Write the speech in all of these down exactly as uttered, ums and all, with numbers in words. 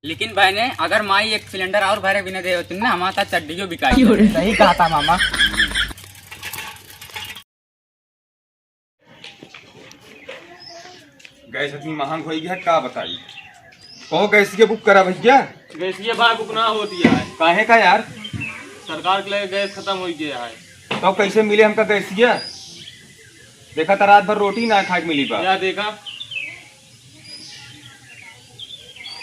लेकिन बहने, अगर माई एक सिलेंडर और भरे बिना दे होती ना, हमारा तो चड्डियो बिकाई। सही कहा था मामा। गैस इतनी महंग होई है, का बताई। कहो गैस के बुक करा भैया। गैस ये भाई बुक ना होती है। काहे का यार? सरकार के लगे गैस खत्म हो गया है। तो कैसे मिले हमका गैस ये? देखा था रात भर रोटी ना खाए के मिली बा। क्या देखा?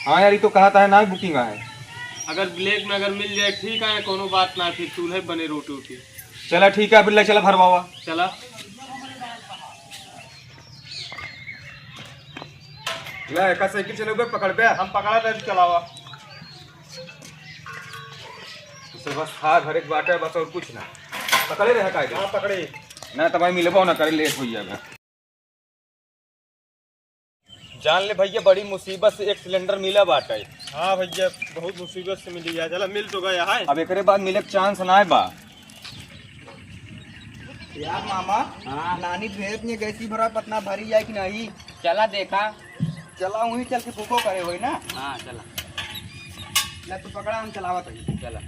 हाँ यार, ये तो कहा था ना बुकिंग है। अगर ब्लैक में अगर मिल जाए ठीक है, कोनो बात ना, फिर चूल्हे बने रोटी वोटी। चला ठीक है, फिर ले चला भरवावा। चला। ले, एका साइकिल चलावे, पकड़ बे। हम पकड़ा था, चलावा। उसे बस हाथ भरे के बाटे, बस और कुछ ना। पकड़े रहे कायदे। हाँ, पकड़े। ना तो भाई मिलबो ना करे, लेट हो जाएगा। जान ले भैया, बड़ी मुसीबत से एक सिलेंडर मिला बाटे। हाँ भैया, बहुत मुसीबत से मिली है। चला, मिल तो गया है। अब एकरे बाद मिले के चांस ना बा। यार मामा, हाँ। नानी भेजत नहीं गैसी भरा पतना भरी जाए कि नहीं? चला देखा। चला, वहीं चल के बुको करे होई ना। हाँ, चला। ले तू पकड़ा, हम चलावत हई। चला।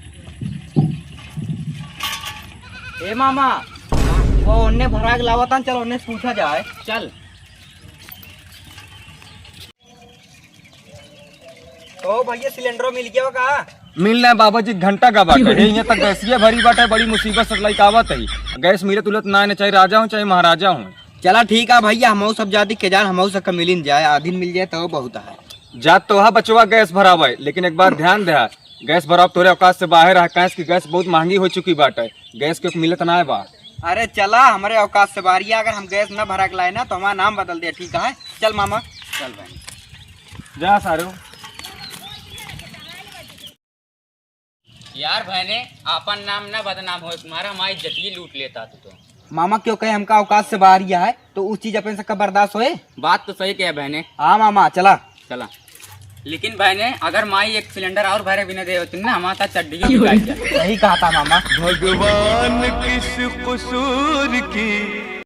ए मामा, वो ओन्ने भरा के लावत हन, चल ओन्ने से पूछा जाए। चल। ओ भैया, सिलेंडरो मिल गया का? मिलना है बाबा जी, घंटा का बाटे। हे, यहाँ तक गैसिया भरी बाटे, बड़ी मुसीबत से लइका आवत है। गैस मिलत उलत ना, चाहे राजा हो चाहे महाराजा हो। चला ठीक है भैया, हमहू सब जाति के जान, हमहू सबका मिलिन जाए, आधीन मिल जाए तो बहुत है। जात तो हा बचवा गैस भरावे, लेकिन एक बात ध्यान दे, गैस भराव तोरे औकात से बाहर है, काहे कि गैस बहुत महंगी हो चुकी बाटे, गैस के मिलत ना बा। अरे चला, हमरे औकात से बाहर है, अगर हम गैस न भरा के लाए ना तो हमारा नाम बदल दे, ठीक है? चल मामा, चल भाई। जा सारू। यार बहने, आपन नाम ना बदनाम होए, तुम्हारा माई इज्जतिये लूट लेता तू तो। मामा क्यों कहे हमका औकात से बाहर ही है, तो उस चीज अपन सबका बर्दाश्त होए? बात तो सही कहे बहने। हाँ मामा, चला। चला। लेकिन बहने, अगर माई एक सिलेंडर और भरे बिना दे होती ना, हमारा तो चड्डी भी बिकाई जाती। सही कहा था मामा। भगवान किस कसूर की